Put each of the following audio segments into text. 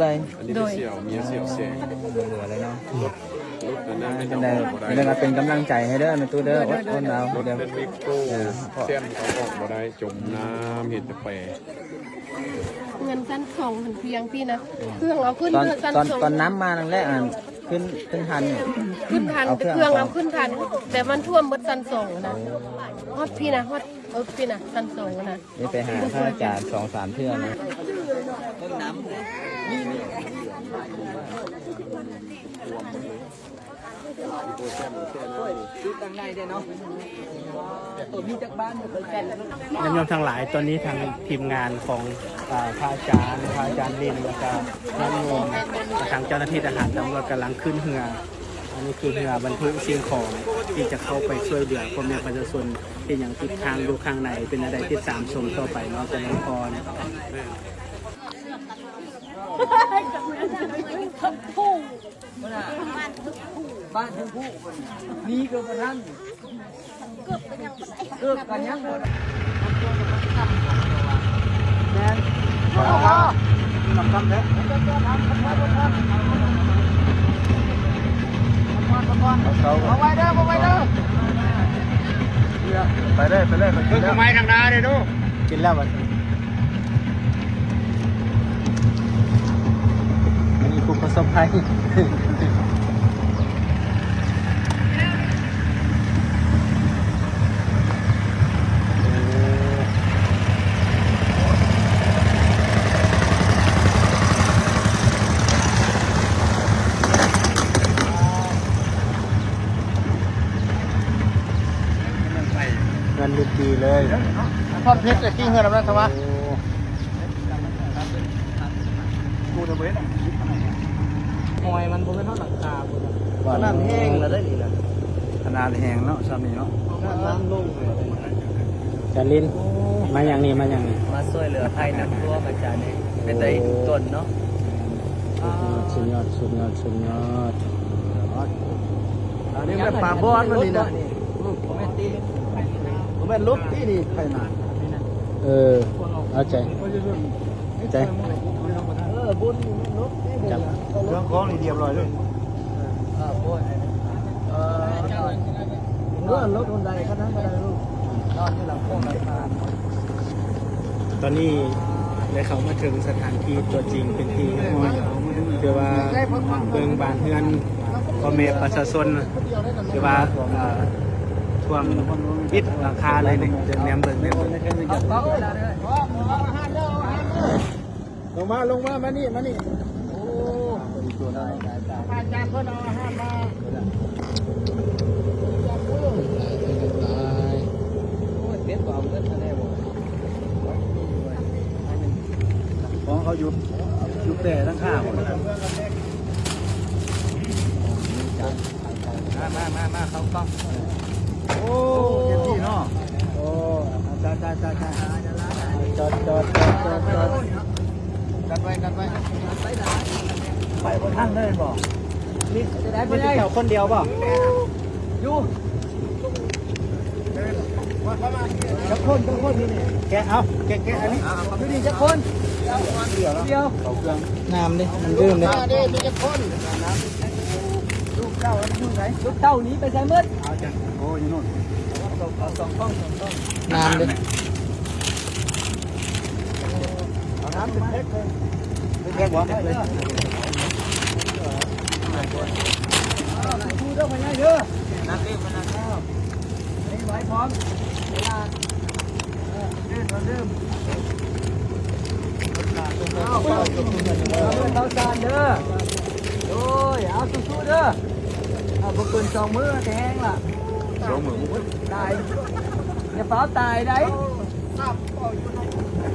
ເລີຍ ອັນນີ້ ໂດຍ ໄປສ່ຽວ ເມຍສ່ຽວແສງ ເຫຼືອແລ້ວເນາະ ລົດ ລົດອັນນັ້ນ ອ່າ ເຂົາເຈົ້າ ຈັ່ງໃດ ອອກບໍ່ໄດ້ ເປັນການເປັນກຳລັງໃຈໃຫ້ເດີ ແມ່ຕູ້ເດີ ອົດທົນເອົາ ລົດເປັນວິໂກ້ ເອີ ເສັ້ນເຂົາອອກບໍ່ໄດ້ ຈົມນ້ຳ ເຮັດແຕ່ແປ ເຮືອນຊັ້ນສອງຫັ້ນພຽງພີ້ນະ ເຄື່ອງເອົາຂຶ້ນ ຕອນ ເຮືອນຊັ້ນ ຕອນ ສອງ ຕອນນ້ຳມານັ້ນແຫຼະ ອັນ ຂຶ້ນ ຂຶ້ນທັນ ຂຶ້ນທັນ ເອົາເຄື່ອງ ເຄື່ອງເອົາຂຶ້ນທັນ ແຕ່ມັນຖ້ວມໝົດຊັ້ນສອງນະ ຮອດພີ້ນະ ຮອດ ເອີ ພີ້ນະ ຊັ້ນສອງນະ ນີ້ໄປຫາພະອາຈານສອງສາມເທື່ອນະ ເບິ່ງນ້ຳ ນີ້ ນີ້ ຢູ່ທາງໃນເດ້ເນາະ ເອີ ມີຈັກບ້ານ ຍາດໂຍມທັງຫຼາຍ ຕອນນີ້ທາງທີມງານຂອງ ອາ ພະອາຈານ ພະອາຈານລິນ ແລ້ວກະຍາດໂຍມ ທາງເຈົ້າໜ້າທີ່ທະຫານຕຳຫຼວດກຳລັງຂຶ້ນເຮືອ ອັນນີ້ຄືເຮືອບັນທຸສິ່ງຂອງທີ່ຈະເຂົ້າໄປຊ່ວຍເຫຼືອພໍ່ແມ່ປະຊາຊົນທີ່ຍັງຕິດຄ້າງຢູ່ຂ້າງໃນ ເປັນແນວໃດຕິດຕາມຊົມຕໍ່ໄປເນາະ ຈະແມ່ນກ່ອນ ບ້ານເທິງພູ້ ນີ້ກໍບໍ່ທັນ ເກືອບກໍຍັງບໍ່ໄດ້ ເກືອບກໍຍັງບໍ່ໄດ້ ແມ່ນ ບໍ່ ບໍ່ ຕ່ຳໆແທ້ ເອົາໄວ້ເດີ ເອົາໄວ້ເດີ ໄປເລີຍ ໄປເລີຍ ໄປກິນແລ້ວ ໄມ້ທາງໜ້າເດ້ລູກ ກິນແລ້ວບັດນີ້ ອັນນີ້ຜູ້ປະສົບໄພ ງານຢູ່ດີເລີຍ ຄອນເທັດແຕ່ກີ້ເຮືອນນຳນັ້ນຊະວະ ຫອຍມັນບໍ່ແມ່ນຮອດຫຼັງຄາພຸ້ນນະ ຂະໜາດແຫ້ງແລ້ວໄດ໋ນີ້ນະ ຂະໜາດແຫ້ງເນາະ ຊ່ຳນີ້ເນາະ ນ້ຳລົງແລ້ວໄດ໋ນີ້ນະ ຈາລິນ ມາຫຍັງນີ້ ມາຫຍັງນີ້ ມາຊ່ວຍເຫຼືອໄພນ້ຳຖ້ວມອາຈານເອີຍ ເປັນຕາເຫັນຕົນເນາະ ສຸດຍອດ ສຸດຍອດ ສຸດຍອດ ອັນນີ້ແມ່ນປາບອນມັນນີ້ນະ ບໍ່ແມ່ນຕິ ບໍ່ແມ່ນລົບຕິນີ້ໄພມາ ເອີ ເອົາໃຈ ໃຈ ເອີ ບຸນນີ້ແມ່ນລົບຕິ ຈັບ ເຄື່ອງຂອງນີ້ຮຽບຮ້ອຍເລີຍ ເອີ ເອີ ລົດຫົນໄດຄັນນັ້ນກໍໄດ້ລູກ ນອນຢູ່ຫຼັງໂຄງຫຼັງຄາ ຕອນນີ້ໄດ້ເຂົ້າມາເຖິງສະຖານທີ່ຕົວຈິງເປັນທີ່ຮຽບຮ້ອຍ ຄືວ່າເບິ່ງບ້ານເຮືອນພໍ່ແມ່ປະຊາຊົນ ຄືວ່າ ເອີ ຖ້ວມມິດຫຼັງຄາເລີຍນີ້ ແນມເບິ່ງ ແນມເບິ່ງ ລົງມາ ລົງມາ ມານີ້ ມານີ້ ໂອ້ ອາຈານເພິ່ນເອົາອາຫານມາ ໂອ້ຍ ເປັນບໍ່ເອົາເງິນມາແດ່ບໍ່ ຂອງເຂົາຢູ່ ຢູ່ແປຫຼັງຄາພຸ້ນ ມາ ມາ ມາ ມາ ເຂົ້າກ້ອງ ໂອ້ ເຕັມທີ່ເນາະ ໂອ້ ຈອດ ຈອດ ຈອດ ຈອດ ຈອດ ຈອດ ຈອດ ກັນໄວ້ ກັນໄວ້ ໄປບໍ່ທັນເລີຍບໍ່ ມີແຕ່ເຈົ້າຄົນດຽວບໍ່ ຢູ່ ຈັກຄົນ ຈັກຄົນຢູ່ນີ້ ແກະເອົາ ແກະ ແກະອັນນີ້ ຢູ່ນີ້ຈັກຄົນ ດຽວ ເຂົ້າເຄື່ອງ ນ້ຳເດ້ ມັນດື່ມເດ້ ເດ້ ມີຈັກຄົນ ລູກເຕົ້າມັນຢູ່ໃສ ລູກເຕົ້າໜີໄປໃສໝົດ ໂອ້ ຢູ່ໂນ່ນ ເອົາສອງກ້ອງ ສອງກ້ອງ ນ້ຳເດ້ ເອົານ້ຳເປັນແພັກເລີຍ ເປັນແພັກບໍ່ ເອົາ ສູ້ໆເດີ ພໍ່ໃຫຍ່ເດີ ນ້ຳເດ້ ນ້ຳເດ້ ນີ້ໄວ້ພ້ອມ ເວລາ ເອີ ດື່ມ ເອົາ ເອົາ ເອົາ ເອົາສານເດີ ໂດຍ ເອົາ ສູ້ໆເດີ ເອົາ ບໍ່ເກີນສອງມື້ກໍແຫ້ງລະ ສອງມື້ບໍ່ໝົດ ຕາຍ ຢ່າຟ້າວຕາຍໄດ໋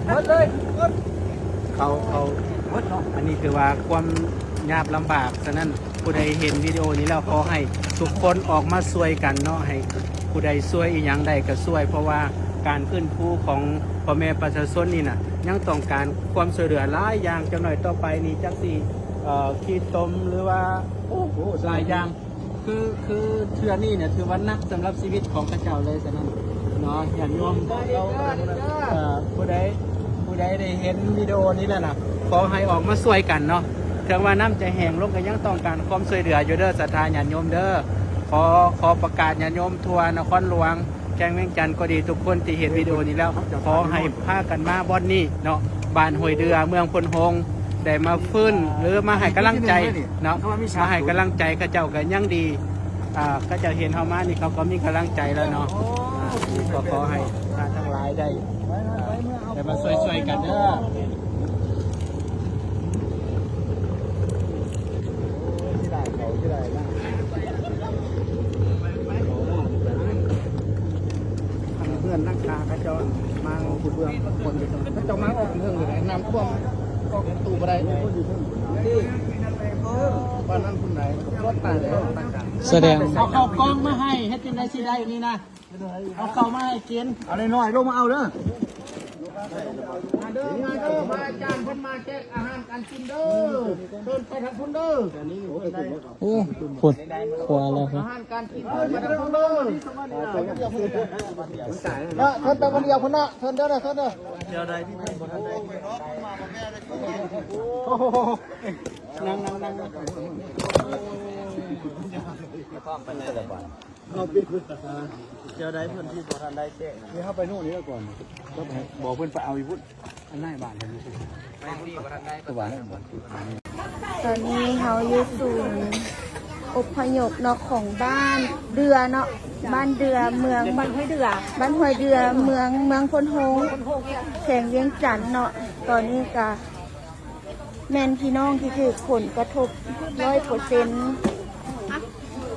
ໝົດເລີຍ ເຂົາ ເຂົາ ໝົດເນາະ ອັນນີ້ຖືວ່າຄວາມຍາກລຳບາກ ສະນັ້ນ ຜູ້ໃດເຫັນວິດີໂອນີ້ແລ້ວ ຂໍໃຫ້ທຸກຄົນອອກມາຊ່ວຍກັນເນາະ ໃຫ້ຜູ້ໃດຊ່ວຍອີ່ຫຍັງໄດ້ກໍຊ່ວຍ ເພາະວ່າການຟື້ນຟູຂອງພໍ່ແມ່ປະຊາຊົນນີ້ນະ ຍັງຕ້ອງການຄວາມຊ່ວຍເຫຼືອຫຼາຍຢ່າງ. ຈັກໜ້ອຍຕໍ່ໄປນີ້ຈັກຊິ ເອີ ຂີ້ຕົມ ຫຼືວ່າ ໂອ້ ຫຼາຍຢ່າງ ຄື ຄືເທື່ອນີ້ນີ້ຖືວ່າໜັກສຳລັບຊີວິດຂອງເຂົາເຈົ້າເລີຍ. ສະນັ້ນເນາະ ຍາດໂຍມ ເອີ ຜູ້ໃດ ຜູ້ໃດໄດ້ເຫັນວິດີໂອນີ້ແລ້ວນະ ຂໍໃຫ້ອອກມາຊ່ວຍກັນເນາະ ເຖິງວ່ານ້ຳຈະແຫ້ງລົງ ກໍຍັງຕ້ອງການຄວາມຊ່ວຍເຫຼືອຢູ່ເດີ ສັດທາຍາດໂຍມເດີ. ຂໍ ຂໍປະກາດຍາດໂຍມທົ່ວນະຄອນຫຼວງ ແຂວງວຽງຈັນກໍດີ ທຸກຄົນທີ່ເຫັນວິດີໂອນີ້ແລ້ວ ຂໍໃຫ້ພາກັນມາບ່ອນນີ້ເນາະ ບ້ານຫ້ວຍເດື່ອ ເມືອງໂພນໂຮງ ໄດ້ມາຟື້ນ ຫຼືມາໃຫ້ກຳລັງໃຈເນາະ ມາໃຫ້ກຳລັງໃຈເຂົາເຈົ້າກໍຍັງດີ. ອ່າ ເຂົາເຈົ້າເຫັນເຮົາມານີ້ ເຂົາກໍມີກຳລັງໃຈແລ້ວເນາະ. ອ່າ ກໍຂໍໃຫ້ທ່ານທັງຫຼາຍໄດ້ ອ່າ ໄດ້ມາຊ່ວຍໆກັນເດີ. ເພື່ອນນັກກາເຂົາເຈົ້າມາເບິ່ງຄົນຢູ່ ເຂົາເຈົ້າມາອອກເທິງຢູ່ ນ້ຳຖ້ວມອອກປະຕູບໍ່ໄດ້ ບ້ານນັ້ນພຸ້ນໃດ ລົດຕາຍແລ້ວ ສະແດງ ເອົາເຂົ້າກ່ອງມາໃຫ້ ເຮັດຈັ່ງໃດຊິໄດ້ນີ້ນະ ເອົາເຂົ້າມາໃຫ້ກິນ ເອົານ້ອຍໆລົງມາເອົາເດີ. ມາເດີ ມາເດີ ພະອາຈານເພິ່ນມາແຈກອາຫານການກິນເດີ ເດີນໄປທາງພຸ້ນເດີ. ໂອ້ ພຸ້ນ ຂົວແລ້ວ ອາຫານການກິນເດີ ມາທາງພຸ້ນເດີ. ເນາະ ເພິ່ນໄປຄົນດຽວພຸ້ນເນາະ ເພິ່ນເດີ ເພິ່ນເດີ. ໂອ້ໂຫ ນັ່ງໆໆ ເຈົ້າໃດເພິ່ນທີ່ບໍ່ທັນໄດ້ແຈ້ງ ເຮົາໄປໂນ່ນນີ້ກ່ອນ ບອກເພິ່ນໄປເອົາຢູ່ພຸ້ນ ອັນນາຍບ້ານເພິ່ນຢູ່ພຸ້ນ ໄປທີ່ບໍ່ທັນໄດ້ ຕອນນີ້ເຮົາຢູ່ສູນອົບພະຍົບເນາະ ຂອງບ້ານເດື່ອເນາະ ບ້ານເດື່ອ ເມືອງ ບ້ານຫ້ວຍເດື່ອ ບ້ານຫ້ວຍເດື່ອ ເມືອງ ເມືອງໂພນໂຮງ ແຂວງວຽງຈັນເນາະ. ຕອນນີ້ກະ ແມ່ນພີ່ນ້ອງທີ່ຖືກຜົນກະທົບຮ້ອຍເປີເຊັນ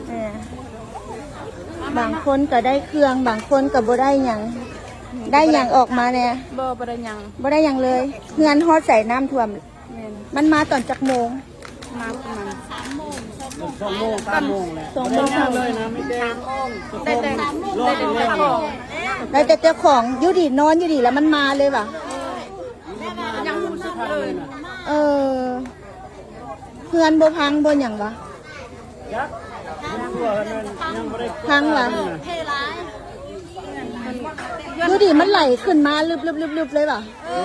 ເອີ ບາງຄົນກໍໄດ້ເຄື່ອງ ບາງຄົນກໍບໍ່ໄດ້ຫຍັງ. ໄດ້ຫຍັງອອກມາແດ່? ບໍ່ ບໍ່ໄດ້ຫຍັງ ບໍ່ໄດ້ຫຍັງເລີຍ. ເຮືອນຮອດໃສນ້ຳຖ້ວມ? ແມ່ນ ມັນມາຕອນຈັກໂມງ? ມາປະມານສອງໂມງ ສາມໂມງແຫຼະ ສອງໂມງ ບໍ່ໄດ້ຫຍັງເລີຍນະ ມີແຕ່ ໄດ້ແຕ່ ໄດ້ແຕ່ຂອງ ໄດ້ແຕ່ເຈົ້າຂອງ ຢູ່ດີນອນຢູ່ດີ ແລ້ວມັນມາເລີຍຫວາ? ຍັງຮູ້ສຶກເລີຍ. ເອີ ເຮືອນບໍ່ພັງບໍ່ຫຍັງຫວາ? ພັງຫວາ? ຢູ່ດີມັນໄຫຼຂຶ້ນມາລຶບໆໆໆເລີຍຫວາ? ເອີ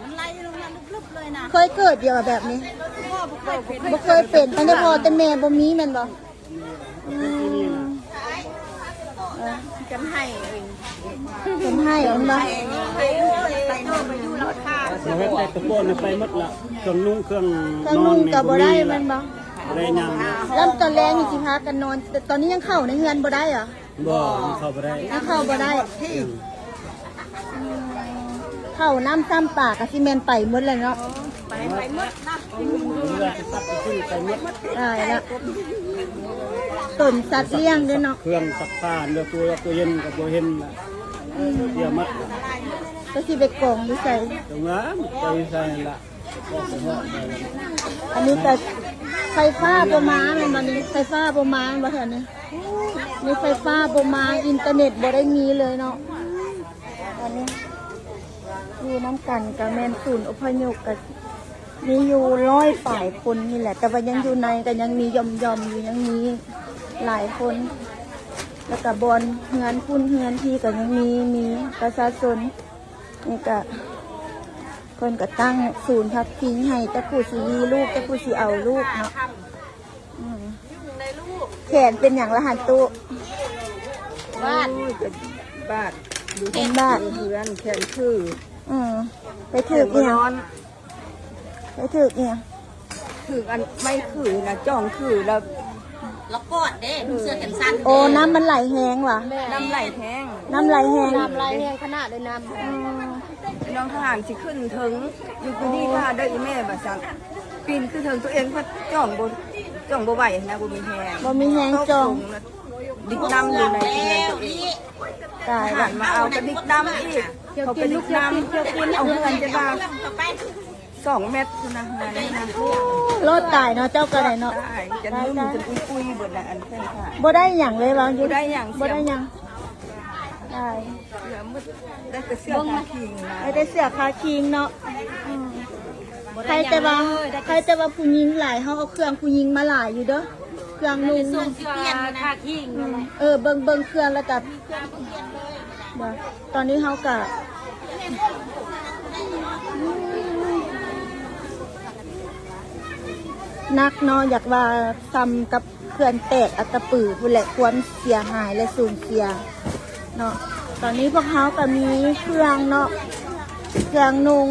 ມັນໄຫຼລົງມາລຶບໆເລີຍນະ. ເຄີຍເກີດຢູ່ຫວາແບບນີ້? ບໍ່ ບໍ່ເຄີຍເປັນ ບໍ່ເຄີຍເປັນ ຕັ້ງແຕ່ພໍ່ແຕ່ແມ່ບໍ່ມີແມ່ນບໍ່? ອືມ ເອີ ກັນໄຫ້ ເປັນໄຫ້ແມ່ນບໍ່? ເຮັດແຕ່ຕະໂກນໄປໝົດລະ ເຄື່ອງນຸ່ງເຄື່ອງ ເຄື່ອງນຸ່ງກໍບໍ່ໄດ້ແມ່ນບໍ່? ບໍ່ໄດ້ຫຍັງ. ແລ້ວຕອນແລງນີ້ຊິພາກັນນອນ ຕອນນີ້ຍັງເຂົ້າໃນເຮືອນບໍ່ໄດ້ຫວາ? ບໍ່ ເຂົ້າບໍ່ໄດ້ ຍັງເຂົ້າບໍ່ໄດ້. ອືມ ເຂົ້ານ້ຳຊ້ຳປາກໍຊິແມ່ນໄປໝົດແລ້ວເນາະ. ໄປ ໄປໝົດນະ ຕາຍລະ ຕົນສັດລ້ຽງເດ້ເນາະ ເຄື່ອງຊັກຜ້າ ເຫຼືອ ຕູ້ເຢັນກໍບໍ່ເຫັນລະ. ອືມ ເສຍໝົດ ກໍຊິໄປກອງຢູ່ໃສ? ຕະຫວ່າງໄປໃສລະ. ອັນນີ້ກໍໄຟຟ້າບໍ່ມາແມ່ນບໍ່ນີ້? ໄຟຟ້າບໍ່ມາແມ່ນບໍ່ແຖວນີ້? ນີ້ໄຟຟ້າບໍ່ມາ ອິນເຕີເນັດບໍ່ໄດ້ມີເລີຍເນາະ. ອັນນີ້ຢູ່ນຳກັນກໍແມ່ນສູນອົບພະຍົບ ກໍມີຢູ່ຮ້ອຍປາຍຄົນນີ້ແຫຼະ ແຕ່ວ່າຍັງຢູ່ໃນກໍຍັງມີຢ່ອມໆຢູ່ ຍັງມີຫຼາຍຄົນ ແລ້ວກໍບ່ອນເຮືອນພຸ້ນເຮືອນພີ້ກໍຍັງມີ ມີປະຊາຊົນ. ນີ້ກະ ເພິ່ນກະຕັ້ງສູນພັກພິງໃຫ້ ຈັກຜູ້ຊິມີລູກ ຈັກຜູ້ຊິເອົາລູກເນາະ. ອືມ ແຂນເປັນຫຍັງລະຫັ້ນຕູ້? ບາດ ໂອ້ຍ ເປັນບາດ ເປັນບາດ ເປັນເຮືອນ ແຂນຄື. ອືມ ໄປຖືກອີ່ຫຍັງ? ໄປຖືກອີ່ຫຍັງ? ຖືກອັນໄມ້ຂືນະ ຈ້ອງຂືນະ ລະກອດເດ້ ນຸ່ງເສື້ອແຂນສັ້ນເດ້. ໂອ້ ນ້ຳມັນໄຫຼແຮງຫວາ? ແມ່ນ ນ້ຳໄຫຼແຮງ ນ້ຳໄຫຼແຮງ ນ້ຳໄຫຼແຮງຂະໜາດເລີຍນ້ຳ. ອືມ ນ້ອງທະຫານຊິຂຶ້ນເທິງ ຢູ່ ຢູ່ນີ້ຖ້າເດີອີ່ແມ່ ວ່າຊັ້ນ ປີນຂຶ້ນເທິງ ຕົວເອງພັດຈ້ອງບໍ່ ຈ້ອງບໍ່ໄຫວນະ ບໍ່ມີແຮງ ບໍ່ມີແຮງຈ້ອງ ດິກນ້ຳຢູ່ໃນເຮືອນຕົວເອງ. ຕາຍລະ ທະຫານມາເອົາກະດິກນ້ຳອີກ ເຂົາກະດິກນ້ຳ ເອົາເຮືອນຈົນວ່າ ສອງແມັດພຸ້ນນະ ໂລດຕາຍເນາະ ເຈົ້າກໍໄດ້ເນາະ ຕາຍ ຈົນໜຸ່ມຈົນອຸຍໆເບິດລະ ອັນແຂນຂາ ບໍ່ໄດ້ຫຍັງເລີຍວ່າຢູ່ ບໍ່ໄດ້ຫຍັງ ບໍ່ໄດ້ຫຍັງ ຕາຍ ເສຍໝົດ ໄດ້ແຕ່ເສື້ອຄາຄີງນະ ໄດ້ແຕ່ເສື້ອຄາຄີງເນາະ. ອືມ ໃຄແຕ່ວ່າ ໃຄແຕ່ວ່າຜູ້ຍິງຫຼາຍ ເຮົາເອົາເຄື່ອງຜູ້ຍິງມາຫຼາຍຢູ່ເດີ ເຄື່ອງນຸ່ງ ຄາຄີງ ອືມ ເອີ ເບິ່ງ ເບິ່ງເຄື່ອງແລ້ວກໍ ຕອນນີ້ເຮົາກະ ອືມ ໜັກເນາະ ຢາກວ່າສ່ຳກັບເຂື່ອນແຕກອັດຕະປືພຸ້ນແຫຼະ ຄວາມເສຍຫາຍ ແລະ ສູນເສຍເນາະ. ຕອນນີ້ພວກເຮົາກໍມີເຄື່ອງເນາະ ເຄື່ອງນຸ່ງ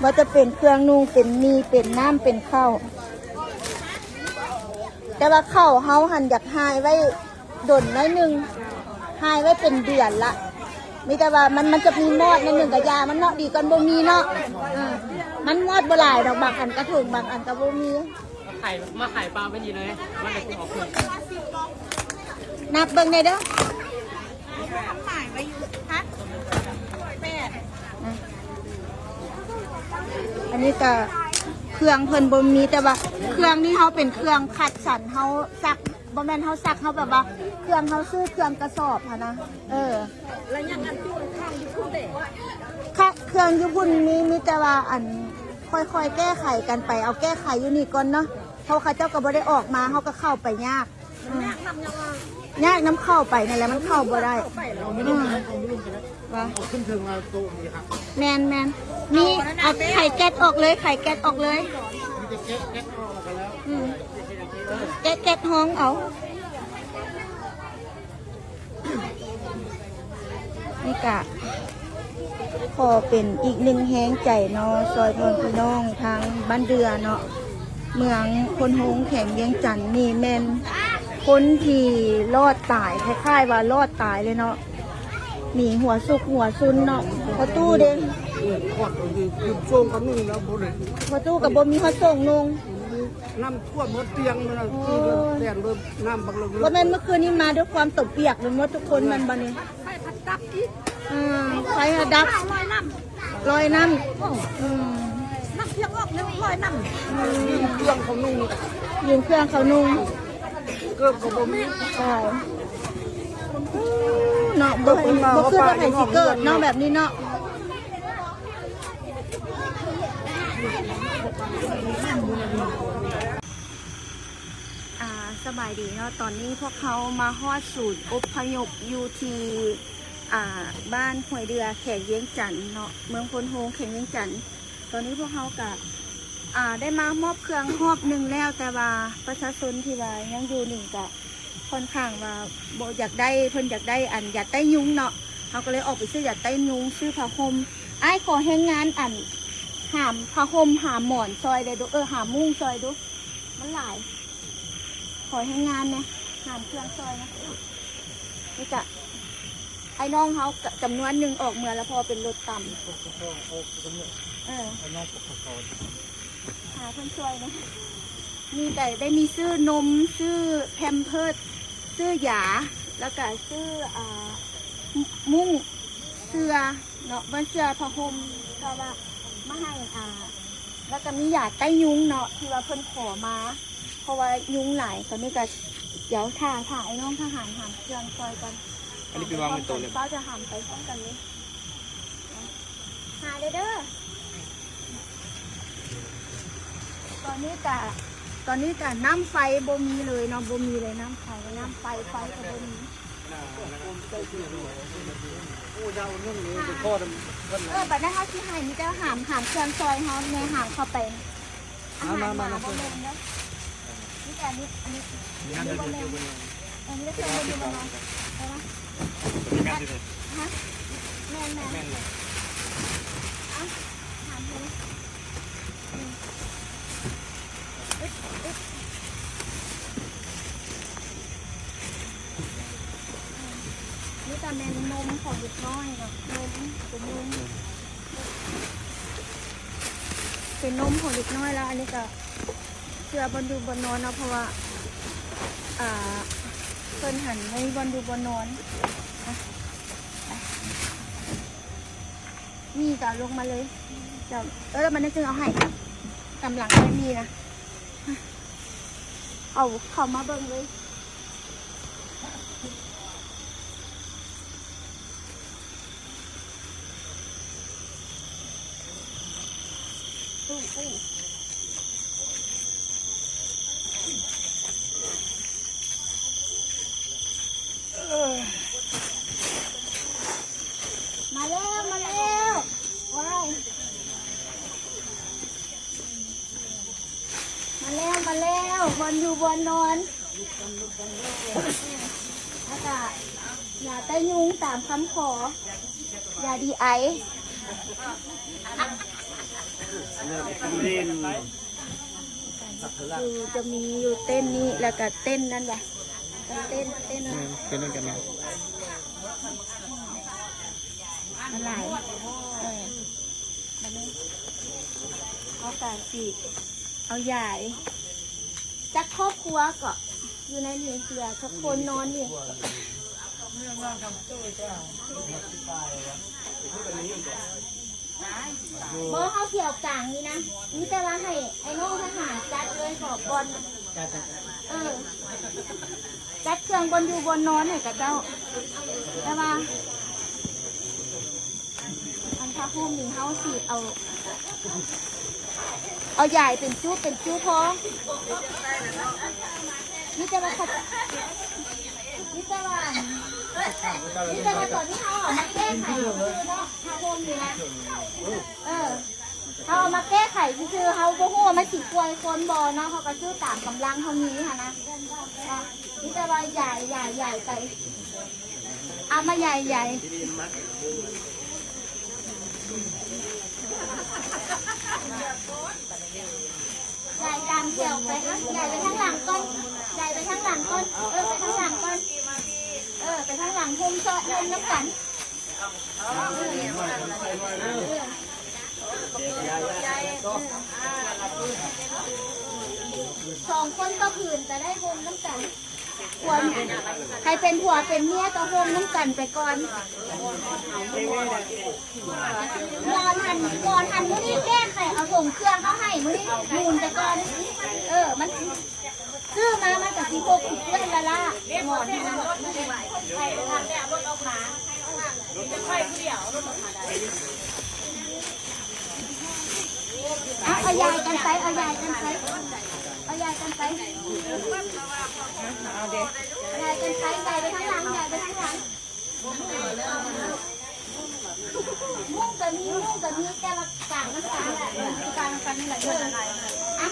ບໍ່ວ່າຈະເປັນເຄື່ອງນຸ່ງ ເປັນໝີ່ ເປັນນ້ຳ ເປັນເຂົ້າ ແຕ່ວ່າເຂົ້າເຮົາຫັ້ນຢາກຫາຍໄວ້ ດົນໜ້ອຍໜຶ່ງ ຫາຍໄວ້ເປັນເດືອນລະ ມີແຕ່ວ່າມັນ ມັນຈະມີມອດໜ້ອຍໜຶ່ງກະຢ່າມັນເນາະ ດີກ່ອນບໍ່ມີເນາະ. ເອີ ມັນມອດບໍ່ຫຼາຍດອກ ບາງອັນກະຖົງ ບາງອັນກະບໍ່ມີ. ມາຂາຍ ມາຂາຍປາໄວ້ນີ້ເລີຍ ມັນໄດ້ອອກເພິ່ນ ນັບເບິ່ງແດ່ເດີ. ອັນນີ້ກະເຄື່ອງເພິ່ນບໍ່ມີ ແຕ່ວ່າເຄື່ອງນີ້ເຮົາເປັນເຄື່ອງຄັດສັນ ເຮົາສັກ ບໍ່ແມ່ນເຮົາສັກ ເຮົາແບບວ່າເຄື່ອງເຮົາຊື້ເຄື່ອງກະສອບຫັ້ນນະ. ເອີ ລະຍັງອັນຈຸເຄື່ອງຢູ່ພຸ້ນເດ ເຄື່ອງຢູ່ພຸ້ນມີ ມີແຕ່ວ່າອັນຄ່ອຍໆແກ້ໄຂກັນໄປ ເອົາແກ້ໄຂຢູ່ນີ້ກ່ອນເນາະ ເພາະເຂົາເຈົ້າກໍບໍ່ໄດ້ອອກມາ ເຮົາກໍເຂົ້າໄປຍາກ. ອືມ ຍາກນຳ ຍາກນຳເຂົ້າໄປນັ້ນແຫຼະ ມັນເຂົ້າບໍ່ໄດ້. ອືມ ວ່າ ເອົາຂຶ້ນເທິງລາວໂຕະນີ້ຄັບ. ແມ່ນໆ ນີ້ ເອົາໄຂແກັດອອກເລີຍ ໄຂແກັດອອກເລີຍ. ມີແຕ່ແກະ ແກະອອກແລ້ວກໍແລ້ວ. ອືມ ແກະ ແກະຫ້ອງເອົາ. ນີ້ກະຂໍເປັນອີກໜຶ່ງແຮງໃຈເນາະ ຊ່ອຍພໍ່ແມ່ພີ່ນ້ອງທາງບ້ານເດືອເນາະ ເມືອງໂພນໂຮງ ແຂວງວຽງຈັນ. ນີ້ແມ່ນຄົນທີ່ລອດຕາຍ ຄ້າຍໆວ່າລອດຕາຍເລີຍເນາະ ໜີຫົວຊຸກຫົວຊຸນເນາະ. ພໍ່ຕູ້ເດ້ ອືມ ຄອດຢູ່ ຢູ່ໂສ້ງກະໜຶ່ງແລ້ວບໍ່ໄດ້ ພໍ່ຕູ້ກະບໍ່ມີຮອດໂສ້ງນຸ່ງ. ນ້ຳຖ້ວມໝົດຕຽງໝົດ ໂອ້ຍ ແລ່ນເບິ່ງນ້ຳບັກເລິກໆ. ບໍ່ແມ່ນເມື່ອຄືນນີ້ມາດ້ວຍຄວາມຕົວປຽກເບິດໝົດທຸກຄົນແມ່ນບໍ່ນີ້? ໄຟພັດດັບອີກ. ອືມ ໄຟພັດດັບ ລອຍນ້ຳ ລອຍນ້ຳ. ອືມ ນ້ຳພຽງອອກແລ້ວລອຍນ້ຳ. ອືມ ຢືມເຄື່ອງເຂົານຸ່ງ ຢືມເຄື່ອງເຂົານຸ່ງ ເກີບກໍບໍ່ມີ. ຕາຍເນາະ ບໍ່ ບໍ່ຄືວ່າໃຜຊິເກີດເນາະ ແບບນີ້ເນາະ. ອ່າ ສະບາຍດີເນາະ ຕອນນີ້ພວກເຮົາມາຮອດສູນອົບພະຍົບຢູ່ທີ່ ອ່າ ບ້ານຫ້ວຍເດື່ອ ແຂວງວຽງຈັນເນາະ ເມືອງໂພນໂຮງ ແຂວງວຽງຈັນ. ຕອນນີ້ພວກເຮົາກະ ອ່າ ໄດ້ມາມອບເຄື່ອງຮອບໜຶ່ງແລ້ວ ແຕ່ວ່າປະຊາຊົນທີ່ວ່າຍັງຢູ່ນີ້ກະ ຂ້ອນຂ້າງວ່າບໍ່ຢາກໄດ້ ເພິ່ນຢາກໄດ້ອັນຢາໄຕ້ຍຸງເນາະ ເຮົາກໍເລີຍອອກໄປຊື້ຢາໄຕ້ຍຸງ ຊື້ຜ້າຫົ່ມ. ອ້າຍ ຂໍແຮງງານອັນຫາມຜ້າຫົ່ມ ຫາມໝອນຊ່ອຍແດ່ດູ ເອີ ຫາມມຸ້ງຊ່ອຍດູ ມັນຫຼາຍ. ຂໍແຮງງານແດ່ ຫາມເຄື່ອງຊ່ອຍນະ. ນີ້ກະ ອ້າຍນ້ອງເຮົາກະຈຳນວນໜຶ່ງອອກເມືອແລ້ວ ເພາະວ່າເປັນລົດຕຳ. ເອີ ຫາເພິ່ນຊ່ອຍນະ. ນີ້ກະໄດ້ມີຊື້ນົມ ຊື້ແພມເພີດ ຊື້ຢາ ແລ້ວກະຊື້ ອ່າ ມຸ້ງ ເສື່ອເນາະ ບ່ອນເສື່ອ ຜ້າຫົ່ມ ເພາະວ່າມາໃຫ້ ອ່າ ແລ້ວກະມີຢາໄຕ້ຍຸງເນາະ ທີ່ວ່າເພິ່ນຂໍມາ ເພາະວ່າຍຸງຫຼາຍ. ຕອນນີ້ກະ ດຽວຖ້າ ຖ້າອ້າຍນ້ອງທະຫານຫາມເຄື່ອງຊ່ອຍກ່ອນ. ອັນນີ້ໄປວາງໄວ້ໂຕະເລີຍ ເຮົາຈະຫາມໄປພ້ອມກັນເລີຍ. ຫາເດີ ເດີ. ຕອນນີ້ກະ ຕອນນີ້ກະນ້ຳໄຟບໍ່ມີເລີຍເນາະ ບໍ່ມີເລີຍນ້ຳໄຟ ນ້ຳໄຟ ໄຟກະບໍ່ມີ. ເອີ ບາດນັ້ນເຮົາຊິໃຫ້ມີແຕ່ຫາມ ຫາມເຄື່ອງຊ່ອຍເຮົາແດ່ ຫາມເຂົ້າໄປ ອາຫານໝາບໍ່ແມ່ນເດີ. ມີແຕ່ອັນນີ້ ອັນນີ້ ອັນນີ້ບໍ່ແມ່ນ ອັນນີ້ເຄື່ອງບໍ່ຢູ່ບໍ່ນອນ ແມ່ນບໍ່? ຮະ? ແມ່ນໆ ແມ່ນເລີຍ. ເອົ້າ ຫາມເພິ່ນ ອຶບ ອຶບ. ນີ້ກະແມ່ນນົມຂອງເດັກນ້ອຍເນາະ ນົມ ເປັນນົມ ເປັນນົມຂອງເດັກນ້ອຍ. ແລ້ວອັນນີ້ກະເສື້ອບ່ອນຢູ່ບ່ອນນອນເນາະ ເພາະວ່າ ອ່າ ເພິ່ນຫັ້ນບໍ່ມີບ່ອນຢູ່ບ່ອນນອນ. ອ່ະ ໄປ ມີກະເອົາລົງມາເລີຍ ເຈົ້າ. ເອີ ມັນຈຶ່ງເອົາໃຫ້ ກຳລັງໄດ້ມີນະ. ເອົາເຂົ້າມາເບິ່ງເລີຍ. ມາແລ້ວ ມາແລ້ວ ວ້າຍ. ແລ້ວ ມາແລ້ວ ບ່ອນຢູ່ບ່ອນນອນ ແລ້ວກະຢາໄຕ້ຍຸງຕາມຄຳຂໍ ຢາດີໄອ ຢູ່ ຈະມີຢູ່ເຕັ້ນນີ້ ແລ້ວກະເຕັ້ນນັ້ນຫວາ ເຕັ້ນ ເຕັ້ນ ເຕັ້ນ ແມ່ນ ເຕັ້ນນຳກັນນະ ມັນຫຼາຍ ເອີ ບາດນີ້ເຮົາກະຊິເອົາຢາຍ ຈັກຄອບຄົວເກາະ ຢູ່ໃນນີ້ ເຫຼືອຈັກຄົນນອນນີ້ ບໍ່ ເຮົາຊິເອົາກາງນີ້ນະ ມີແຕ່ວ່າໃຫ້ໄອ້ນ້ອງທະຫານຈັດເລີຍ ບອກບ່ອນ ເອີ ຈັດເຄື່ອງບ່ອນຢູ່ບ່ອນນອນໃຫ້ເຂົາເຈົ້າ ແຕ່ວ່າ ອັນຜ້າຫົ່ມນີ້ເຮົາຊິເອົາ ເອົາຢາຍເປັນຈຸເປັນຈຸພໍ ມີແຕ່ວ່າ ມີແຕ່ວ່າ ມີແຕ່ວ່າຕອນນີ້ເຮົາເອົາມາແກ້ໄຂຊື່ເນາະ ຜ້າຫົ່ມນີ້ນະ ເອີ ເຮົາເອົາມາແກ້ໄຂຊື່ໆ ເຮົາບໍ່ຮູ້ວ່າມັນຊິປ່ວຍຄົນບໍ່ເນາະ ເຮົາກະຊື້ຕາມກຳລັງເຮົາມີຫັ້ນນະ ມີແຕ່ວ່າຢາຍ ຢາຍ ຢາຍໄປ ເອົາມາຢາຍ ຢາຍ ຢາຍຕາມແຖວໄປ ຢາຍໄປທາງຫຼັງກ່ອນ ຢາຍໄປທາງຫຼັງກ່ອນ ເອີ ໄປທາງຫຼັງກ່ອນ ເອີ ໄປທາງຫຼັງ ໂຮມຊອດ ໂຮມນຳກັນ ສອງຄົນຕໍ່ຜືນກະໄດ້ ໂຮມນຳກັນ ຜົວ ໃຜເປັນຜົວເປັນເມຍກະໂຮມນຳກັນໄປກ່ອນ ໝອນຫັ້ນ ໝອນຫັ້ນມື້ນີ້ແກ້ໄຂ ເອົາຖົງເຄື່ອງເອົາໃຫ້ມື້ນີ້ ໝູນໄປກ່ອນ ເອີ ມັນ ຊື້ມາມັນກະຊິຫົກຊິເປື້ອນລະລະ ໝອນຫັ້ນນະ ເອົາ ເອົາຢາຍກັນໄປ ເອົາຢາຍກັນໄປ ເອົາຢາຍກັນໄປ ເອົາເດ້ ຢາຍກັນໄປ ຢາຍໄປທາງຫຼັງ ຢາຍໄປທາງຫຼັງ ມຸ້ງກະມີ ມຸ້ງກະມີ ແຕ່ວ່າກາງນຳກັນ ກາງນຳກັນນີ້ແຫຼະ ເອີ ອ່ະ ອ່ະ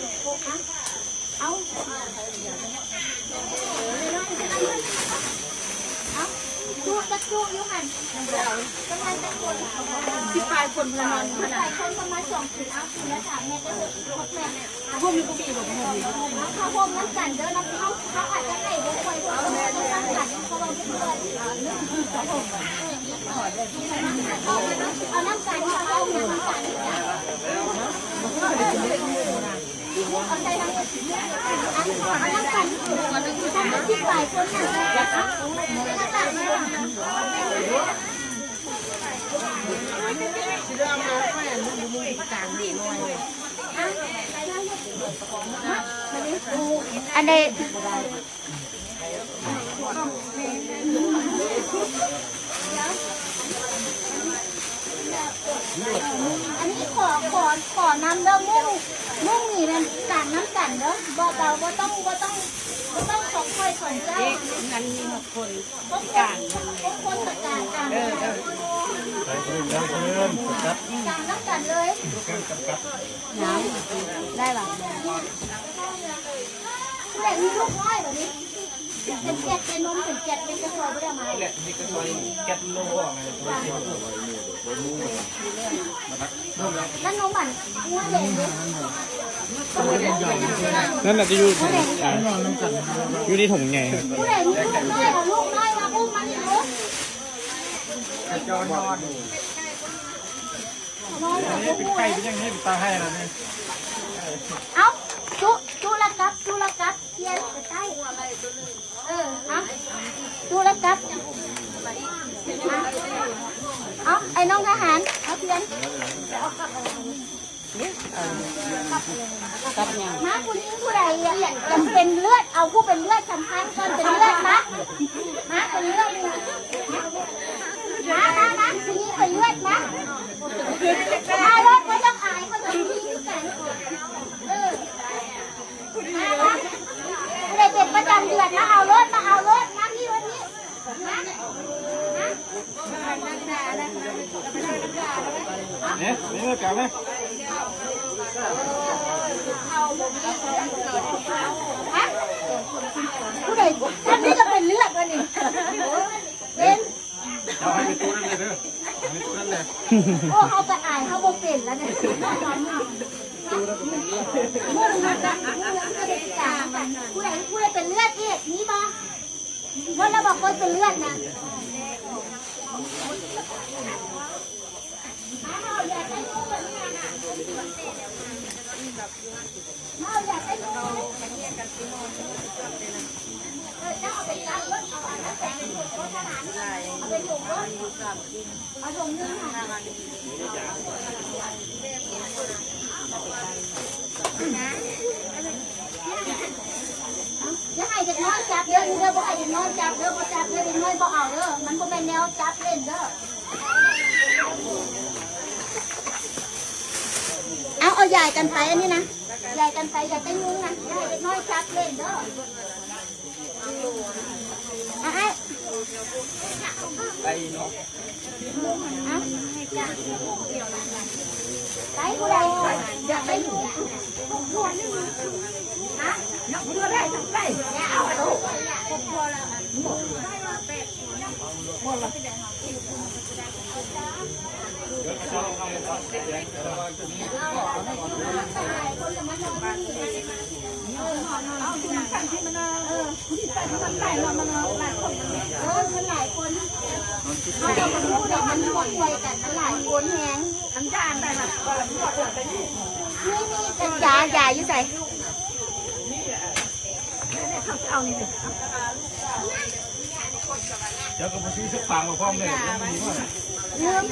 ເອົາ ເອົາ ຈຸຈັກຈຸຢູ່ຫັ້ນ ປະມານຈັກຄົນ ສິບປາຍຄົນ ປະມານ ສິບປາຍຄົນ ປະມານສອງ ເອົາ ລະສາມແມັດ ຫົກແມັດ ຫົ່ມນີ້ບໍ່ມີບໍ່ ເອົາຜ້າຫົ່ມນຳກັນເດີ ເຮົາ ເຮົາອາດຈະໃຫ້ບໍ່ຄ່ອຍ ເພາະວ່າເຮົາຕ້ອງນຳກັນ ເພາະວ່າ ເອົານຳກັນ ເອົານຳກັນ ເອົານຳກັນ ເອົາໃສ່ນຳ ເອົານຳກັນ ສິບປາຍຄົນນະ ອັນໃດ ອັນນີ້ຂໍ ຂໍ ຂໍນຳເດີ ມຸ້ງ ມຸ້ງນີ້ແມ່ນກາງນຳກັນເດີ ບໍ່ ບໍ່ ບໍ່ຕ້ອງ ບໍ່ຕ້ອງ ບໍ່ຕ້ອງຂອງຂ້ອຍຂອງເຈົ້າ ເອີ ອັນນີ້ມັນຄົນ ຄົນກາງ ຄົນ ຄົນກາງ ເອີ ເອີ ກາງນຳກັນເລີຍ ໄດ້ລະ ຜູ້ໃດມີລູກນ້ອຍບາດນີ້ ເປັນແກັດ ເປັນນົມ ເປັນແກັດ ເປັນກະຊອຍ ບໍ່ໄດ້ເອົາມາ ແກັດ ເປັນກະຊອຍ ແກັດໂລ ນັ້ນນົມອັນງົວແດງເດ້ ນັ້ນນະ ຈະຢູ່ ອ່າ ຢູ່ໃນຖົງໃຫຍ່ ຜູ້ໃດມີລູກນ້ອຍ ເອົາລູກນ້ອຍມາອຸ້ມມັນຢູ່ ເອົາ ຈຸ ຈຸລະກັບ ຈຸລະກັບ ປ່ຽນໄປໃຕ້ ເອີ ເອົາ ຈຸລະກັບ ເອົາ ໄອ້ນ້ອງທະຫານ ເອົາປ່ຽນ ກັບຫຍັງ ມາ ຜູ້ຍິງຜູ້ໃດ ຈຳເປັນເລືອດ ເອົາຜູ້ເປັນເລືອດສຳຄັນກ່ອນ ເປັນເລືອດ ມາ ມາ ເປັນເລືອດ ມາ ມາ ມາ ຜູ້ຍິງເປັນເລືອດ ມາ ມາໂລດ ບໍ່ຕ້ອງອາຍ ເຂົາເຈົ້າມີຄືກັນ ເອີ ມາ ມາ ຜູ້ໃດເປັນປະຈຳເດືອນ ມາເອົາໂລດ ມາເອົາໂລດ ມາ ນີ້ ມາ ນີ້ ມາ ເນຍ ນີ້ ແປວແມ່ ເອົາໂລ ຮະ ຜູ້ໃດ ອັນນີ້ກໍເປັນເລືອດອັນນີ້ ເປັນ ເຈົ້າໃຫ້ໄປຕູ້ນັ້ນເລີຍເດີ ໃຫ້ໄປຕູ້ນັ້ນເລີຍ. ໂອ້ ເຮົາກໍອາຍ ເຮົາບໍ່ເປັນແລ້ວນີ້. ຜູ້ໃດ ຜູ້ໃດເປັນເລືອດອີກ ມີບໍ່? ໝົດແລ້ວບໍ່ ຄົນເປັນເລືອດນະ? ຢ່າໃຫ້ເດັກນ້ອຍຈັບເດີ ເດີ ບໍ່ໃຫ້ເດັກນ້ອຍຈັບເດີ ບໍ່ຈັບເດີ ເດັກນ້ອຍບໍ່ເອົາເດີ ມັນບໍ່ແມ່ນແນວຈັບຫຼິ້ນເດີ. ເອົາ ເອົາຢາຍກັນໄປອັນນີ້ນະ ຢາຍກັນໄປ ຢາຍໄປຍຸງນະ ຢ່າໃຫ້ເດັກນ້ອຍຈັບຫຼິ້ນເດີ. ອ່ະ ອ້າຍ ໄປເນາະ ອ່ະ ໄປຜູ້ໃດ ຢ່າໄປຢູ່ ຮະ ຍັງເພື່ອໄດ້ ໄປ ຢ່າເອົາ ຢາ ຢາຢູ່ໃສ? ເອົານີ້ເດ້ ເຈົ້າກໍບໍ່ຊື້ສັກປາງມາພ້ອມເດ້ ມັນມີບໍ່ນະ? ລືມ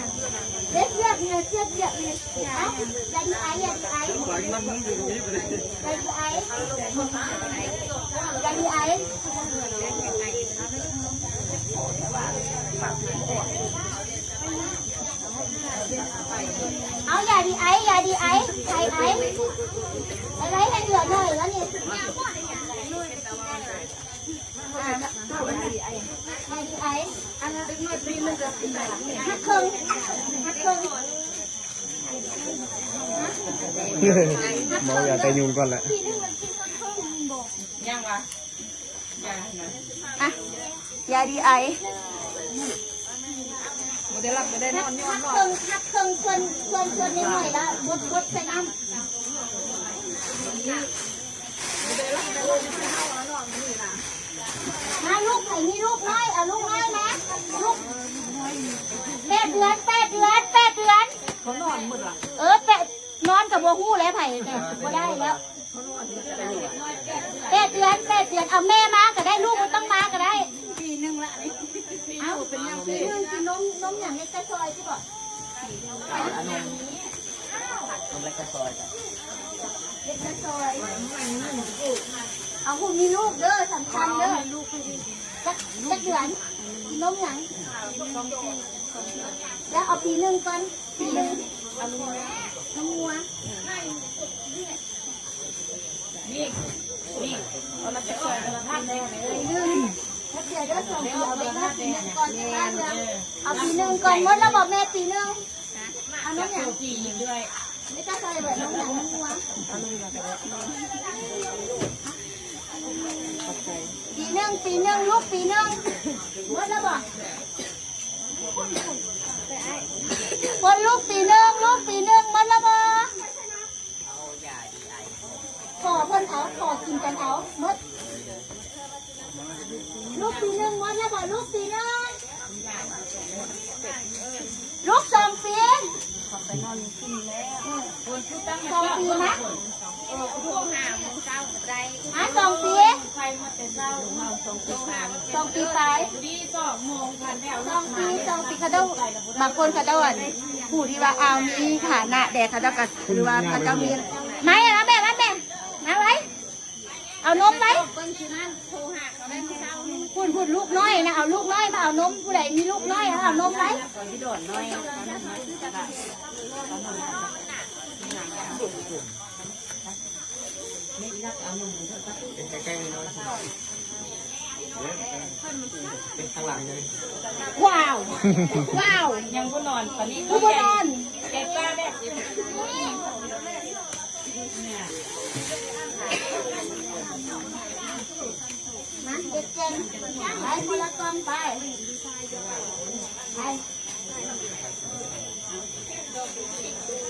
ເຮັດວຽກນີ້ ເຮັດວຽກນີ້ ເອົາ ຢ່າດີໄອ ຢ່າດີໄອ ຢ່າດີໄອ ຢ່າດີໄອ. ເອົາ ຢ່າດີໄອ ຢ່າດີໄອ ໄອ ໄອ ໄອ ໃຫ້ເຫຼືອໜ້ອຍແລ້ວນີ້ ອ່າ ຢ່າດີໄອ ຫັກເຄິ່ງ ຫັກເຄິ່ງ ເມົາຢາໄຕຍຸງກ່ອນແຫຼະ ຍັງວະ? ອ່ະ ຢາດີໄອ ບໍ່ໄດ້ຫຼັບບໍ່ໄດ້ນອນຍ້ອນ ຫັກເຄິ່ງ ຫັກເຄິ່ງ ສ່ວນ ສ່ວນ ສ່ວນນ້ອຍໆ ລະບົດ ບົດໃສ່ນ້ຳ ມາລູກ ໃຜມີລູກນ້ອຍ ເອົາລູກນ້ອຍມາ ລູກ ແປດເດືອນ ແປດເດືອນ ແປດເດືອນ ເຂົານອນໝົດລະ ເອີ ແປດ ນອນກໍບໍ່ຮູ້ແລ້ວ ໃຜ ແຕ່ບໍ່ໄດ້ແລ້ວ. ແປດເດືອນ ແປດເດືອນ ເອົາແມ່ມາກໍໄດ້ ລູກບໍ່ຕ້ອງມາກໍໄດ້ ປີໜຶ່ງລະ ເອົາ ປີໜຶ່ງ ກິນນົມ ນົມຫຍັງ ເລັກຕາຊອຍ ຊິບອກ ນົມເລັກຕາຊອຍ ເລັກຕາຊອຍ ເອົາ ຜູ້ມີລູກເດີ ສຳຄັນເດີ ຈັກ ຈັກເດືອນ ກິນນົມຫຍັງ ແລ້ວເອົາປີໜຶ່ງກ່ອນ ປີໜຶ່ງ ເອົານົມງົວ ນີ້ ນີ້ ເອົາມາຈັກສອງຄົນ ປີໜຶ່ງ ເອົາປີໜຶ່ງກ່ອນ ເອົາປີໜຶ່ງກ່ອນ ໝົດແລ້ວບໍ່ແມ່ ປີໜຶ່ງ ເອົານົມຫຍັງ ປີໜຶ່ງ ປີໜຶ່ງ ລູກ ປີໜຶ່ງ ໝົດແລ້ວບໍ່ ຄົນລູກ ປີໜຶ່ງ ລູກ ປີໜຶ່ງ ໝົດແລ້ວບໍ່? ຂໍເພິ່ນເອົາ ຂໍກິນກັນເອົາ ໝົດ ລູກປີໜຶ່ງ ໝົດແລ້ວບໍ່ ລູກປີໜຶ່ງ ລູກສອງປີ ສອງປີນະ ອ່າ ສອງປີ ສອງປີປາຍ ສອງປີ ສອງປີ ເຂົາເຈົ້າ ບາງຄົນເຂົາເຈົ້າ ອັນ ຜູ້ທີ່ວ່າ ອ້າວ ມີຖານະແດ່ ເຂົາເຈົ້າກໍ ຫຼືວ່າເຂົາເຈົ້າມີ ມາແມ່ ມາແມ່ ມາແມ່ ມາໄວ ເອົານົມໄວ ພຸ້ນ ພຸ້ນ ລູກນ້ອຍນະ ເອົາລູກນ້ອຍມາ ເອົານົມ ຜູ້ໃດມີລູກນ້ອຍ ເອົານົມໄວ. ວ້າວ ວ້າວ ຍັງບໍ່ນອນ ຕອນນີ້ຄືບໍ່ນອນ ເຈັບຕາແດ່. ມາເກັບແກງ ໄປຄົນລະກ່ອນ ໄປ ໄປ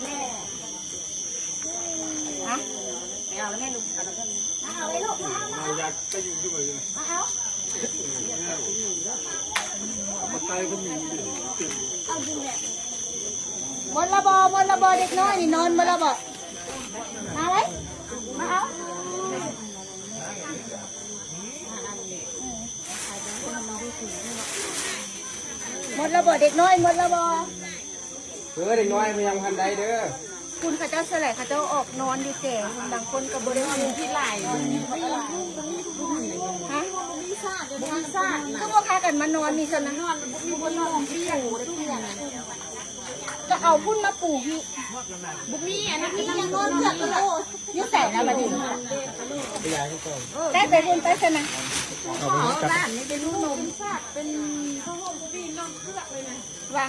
ແມ່ ຮະ ໄປເອົາແລ້ວແມ່ລູກ ເອົາແລ້ວເພິ່ນ ມາເອົາເລີຍລູກ ມາເອົາ ມາເອົາ ມາເອົາ ເອົາ ໝົດລະບໍ່ ໝົດລະບໍ່ ເດັກນ້ອຍນີ້ນອນໝົດລະບໍ່ ມາເລີຍ ມາເອົາ ໝົດລະບໍ່ເດັກນ້ອຍ ໝົດລະບໍ່? ເອີ ເດັກນ້ອຍມັນຍັງບໍ່ທັນໄດ້ເດີ ຄຸນເຂົາເຈົ້າສ່ວນຫຼາຍເຂົາເຈົ້າອອກນອນຢູ່ແຈ ບາງຄົນກໍບໍ່ໄດ້ນອນທີ່ຫຼາຍ ຮະ ບໍ່ມີຊາດ ບໍ່ມີຊາດ ຄືບໍ່ພາກັນມານອນນີ້ຊັ້ນນະ ນອນມັນບໍ່ມີບ່ອນນອນ ກໍເອົາພຸ້ນມາປູຢູ່ ບໍ່ມີ ອັນນັ້ນມີຫຍັງນອນເກືອກໂລ ຢູ່ໃສລະບັດນີ້ ໄປໄປພຸ້ນໄປຊັ້ນນະ ເອົາໄປນຳກັນ ເປັນນອນເກືອກເລີຍນະ ວ່າ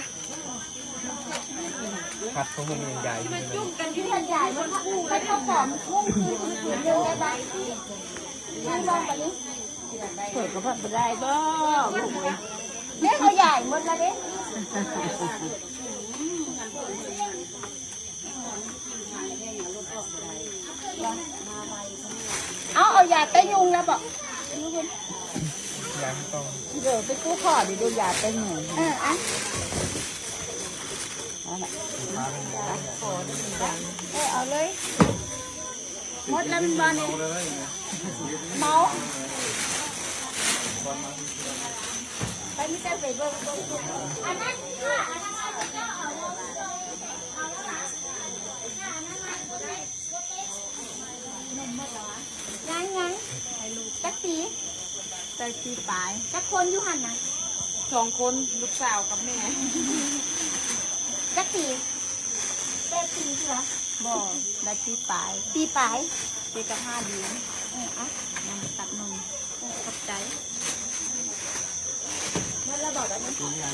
ພັດຂອງມັນຍັງໃຫຍ່ຢູ່ ຈຸ້ມກັນຢູ່ຫັ້ນໃຫຍ່ ມັນປູໄປເຂົ້າຂອງ ງຸ້ງຄືຄືຄືເລື່ອງໄດ້ບໍ່ ຍັງລອງໄປນີ້ ເປີດກໍພັດບໍ່ໄດ້ບໍ່ ແມ່ເຂົາໃຫຍ່ໝົດລະເດ້ ເອົາ ເອົາຢາໄຕ້ຍຸງແລ້ວບໍ່? ຢາຕ້ອງ ເດີ ໄປກູ້ຂໍດີດູ ຢາໄຕ້ຍຸງ ເອີ ອັນ ນັ້ນນະ ເອີ ເອົາເລີຍ ໝົດແລ້ວແມ່ນບໍ່ນີ້? ເມົາ ໄປ ມີແຕ່ໄປເບິ່ງ ເບິ່ງ ອັນນັ້ນ ຍັງ ຍັງ ຈັກປີ? ໄດ້ປີປາຍ ຈັກຄົນຢູ່ຫັ້ນນະ? ສອງຄົນ ລູກສາວກັບແມ່ ຈັກປີ? ແປດປີເທື່ອ ບໍ່ ໄດ້ປີປາຍ ປີປາຍ ປີກັບຫ້າເດືອນ ເອີ ອ່ະ ນຳຕັດນົມ ຂອບໃຈ ໝົດແລ້ວບໍ່ບັດນີ້? ຍັງ ຍັງ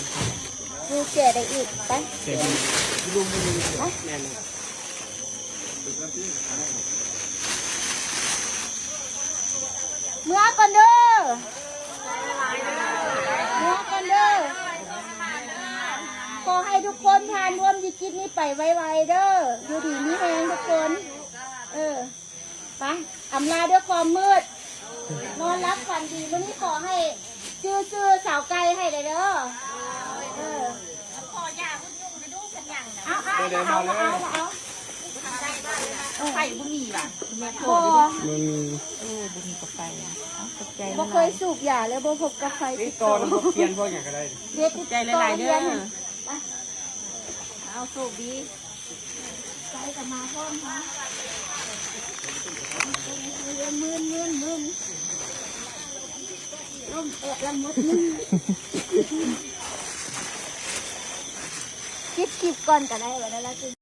ແກະໄດ້ອີກ ໄປ ແກະໄດ້ອີກ ໄປ ແມ່ນ ເມືອກ່ອນເດີ ເມືອກ່ອນເດີ ຂໍໃຫ້ທຸກຄົນຜ່ານຮ່ວມວິກິດນີ້ໄປໄວໆເດີ ຢູ່ດີມີແຮງທຸກຄົນ ເອີ ໄປ ອຳລາດ້ວຍຄວາມມືດ ນອນຫຼັບຝັນດີ ມື້ນີ້ຂໍໃຫ້ຈື່ຊື່ສາວໄກ່ໃຫ້ແດ່ເດີ ເອີ ຂໍຢາຫຸ່ນຍຸງໄປດູເປັນຫຍັງນະ ເອົາ ເອົາ ເອົາ ເອົາ ເອົາ ໄຟບໍ່ມີຫວາ ແມ່ໂທ ບໍ່ ບໍ່ມີ ເອີ ບໍ່ມີກາໄຟ ເອົາ ຂອບໃຈ ບໍ່ເຄີຍສູບຢາເລີຍ ບໍ່ພົກກາໄຟຕິດໂຕ ຕິດຕໍ່ ພວກຂຽນພວກຫຍັງກໍໄດ້ ເຮັດຕິດຕໍ່ ຂອບໃຈຫຼາຍໆເດີ ໄປ ເອົາ ໂຊກດີ ໄປກັບມາພ້ອມເຮົາ ມື່ນໆໆ ລົມແອະລະໝົດ ປິດຄລິບກ່ອນກໍໄດ້ ວ່າແລ້ວລະ